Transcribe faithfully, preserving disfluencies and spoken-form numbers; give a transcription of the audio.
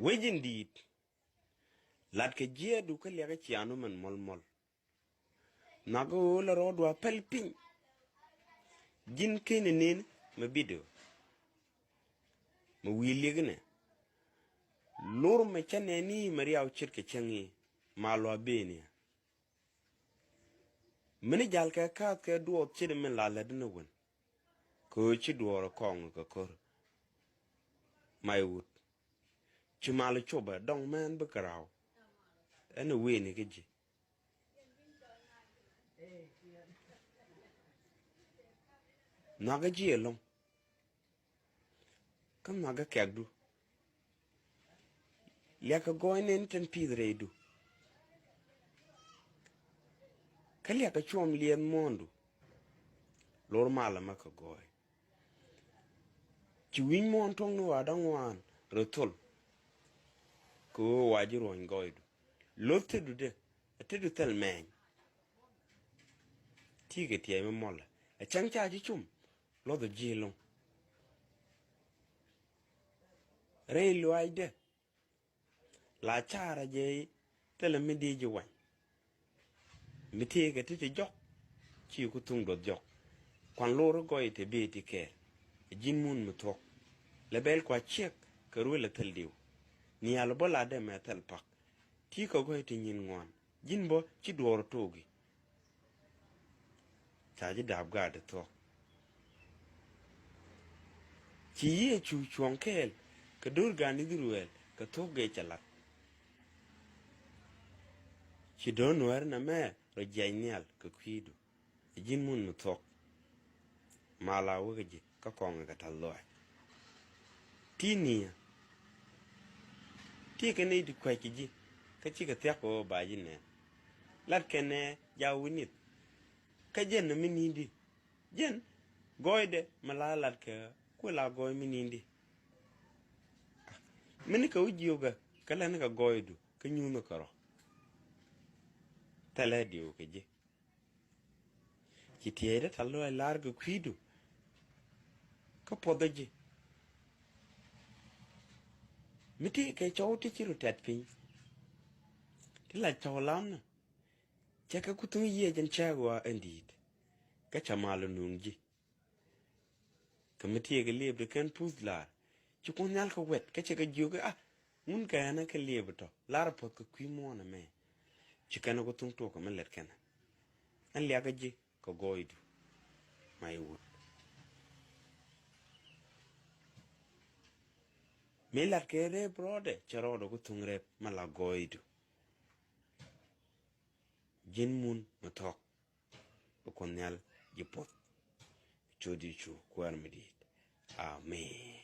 Wec in di̱i̱t. Latkɛ jiɛɛdu kä liakä ciaŋdu min mɔlmɔl. Nhɔakä ɣöö la rɔɔdu a päl piny. Ji̱n ken in nen mi bidio mi wi̱i̱ li̱ek inɛ. Lor mɛ cä nɛni mɛ riaw ce̱tkɛ cäŋ i̱ ma lua̱ ben i̱. Mini jal kɛ kaath kɛ duɔɔth ce̱t min la lät ni wän. Kɛ ɣöö ci duɔɔr kɔŋ kɛ ko̱r. May wut. Ci mal copɛ dɔŋ mɛn bikɛ raw. Ɛn ɛ wen ikä ji̱. Nhɔakä ji̱ ɛlɔ̱ŋ. Kä nhɔakä kɛ̈kdu. Liakɛ gɔɔy nɛn tin pi̱th rɛydu. Kä liakɛ cuɔm liɛth muɔ̱ɔ̱ndu. Lor malä mä kɛ gɔɔy. Ci wi̱ny muɔ̱ɔ̱n tuɔ̱ŋ ni wa da̱ŋ wan rɔ thol. Kɛ ɣöö wa ji̱ ruɔ̱ny gɔɔydu. Lo̱th tetdu dee, ɛ tetdu thil mɛɛny. Ti̱i̱ kɛ tiɛɛc mi mɔlɛ. Ɛ cäŋ ca ji̱ cum, luɔth ɛ ji̱ lo̱ŋ. Rɛy luaacdɛ. La carɛ jɛ thilɛ mi di̱i̱ ji̱ wany. Mi tëëkɛ ti ti jɔk. Ci ku thuŋ duɔth jɔk. Kuan lor gɔy te bee ti kɛɛl. Ɛ ji̱n mun mi thuɔ̱k. Lɛ bɛl kua ciɛk kɛ ruel ɛ thil diw. Nial bä la dee mɛ thil pak. Ti kɛ gɔy ti nyin ŋuan. Ji̱n bä ci duɔɔr to̱o̱ki. Ca ji̱ da̱a̱p gaat ti thuɔ̱k. Ci Yecu cuɔ̱ŋ kɛɛl kɛ do̱r gan Ithɛrɛl kɛ thuɔ̱k gee cɛ lat. Ci do̱r nuäär nɛmɛ rɔ jiac nhial kɛ kui̱du. Ɛ ji̱n mun mi thuɔ̱k. Mal a wä kä ji̱ kä kɔŋ kɛ ta̱th lɔaac. Ti niɛ. Ti kɛ nɛy ti kua̱c kɛ ji̱ kä cikɛ thia̱k kɛ ɣöö ba ji̱ nɛn. Lat kɛnɛ jaw wi̱nith. Kä jɛn mi ni̱n di. Jɛn gɔɔydɛ mi la lat kɛ kuɛ la gɔɔy mi ni̱n di. Mini kɛ wä jiökä kä lɛn kɛ gɔɔydu kä nyuuth kɛ rɔ. Thɛlɛ diw kɛ ji̱. Ci tiɛɛcdä ta̱th lɔaac la̱r kɛ kui̱du. Kä puɔth ɛ ji̱. Mi tëëkɛ cɔw ti ci ru tɛt piny. Ti la cɔw lamnä. Cɛ kɛ ku thuŋ yiëë jɛn cääk ɣɔaa ɛn di̱i̱t. Kä ca mal ɛ nuŋ ji̱. Kä mi tëëkɛ liepdɛ kɛn puth la̱r. Ci Kuoth Nhial kɛ wɛt kä cɛ kɛ jiök i̱ a ŋun kɛ ɛn ɛ kɛ liepdɛ tɔ la̱r puɔth kɛ kui̱ muɔ̱ɔ̱n ɛmɛ. Ci kɛn ɛ ku thuŋ tuɔk kɛ mi lɛt kɛn ɛ. Ɛn liakä ji̱ kɛ gɔɔydu. May wut. Mi lat kɛ rep rɔɔdɛ cɛ rɔɔdɛ ku thuŋ rep mi la gɔɔydu. Ji̱n mun mi thuɔ̱k. Bi Kuoth Nhial ji̱ puɔth. Cot Yecu Kuäär mi di̱i̱t. Amen.